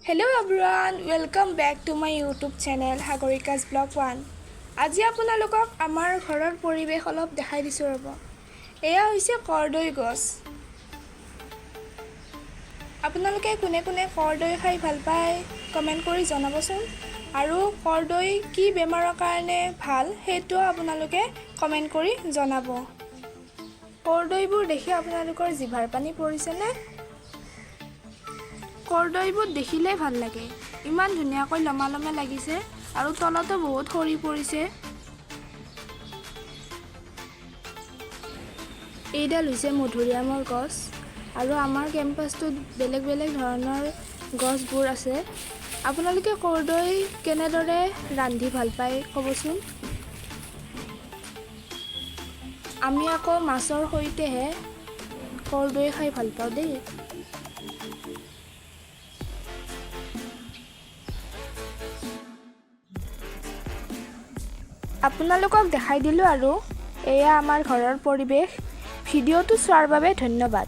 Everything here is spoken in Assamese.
Hello everyone, welcome back to my YouTube channel Sagarika's blog one. আজি আপোনালোকক আমাৰ ঘৰৰ পৰিৱেশ অলপ দেখাই দিছোঁ ৰ'ব। এয়া হৈছে কৰদৈ গছ। আপোনালোকে কোনে কোনে কৰদৈ খাই ভাল পায় কমেণ্ট কৰি জনাবচোন। আৰু কৰদৈ কি বেমাৰৰ কাৰণে ভাল সেইটোও আপোনালোকে কমেণ্ট কৰি জনাব। কৰদৈবোৰ দেখি আপোনালোকৰ জিভাৰ পানী পৰিছেনে? কৰদৈবোৰ দেখিলেই ভাল লাগে, ইমান ধুনীয়াকৈ লমা লমে লাগিছে আৰু তলতো বহুত সৰি পৰিছে। এইডাল হৈছে মধুৰিআমৰ গছ। আৰু আমাৰ কেম্পাছটোত বেলেগ বেলেগ ধৰণৰ গছবোৰ আছে। আপোনালোকে কৰদৈ কেনেদৰে ৰান্ধি ভাল পায় ক'বচোন। আমি আকৌ মাছৰ সৈতেহে কৰদৈ খাই ভাল পাওঁ দেই। আপোনালোকক দেখাই দিলোঁ আৰু এয়া আমাৰ ঘৰৰ পৰিৱেশ। ভিডিঅ'টো চোৱাৰ বাবে ধন্যবাদ।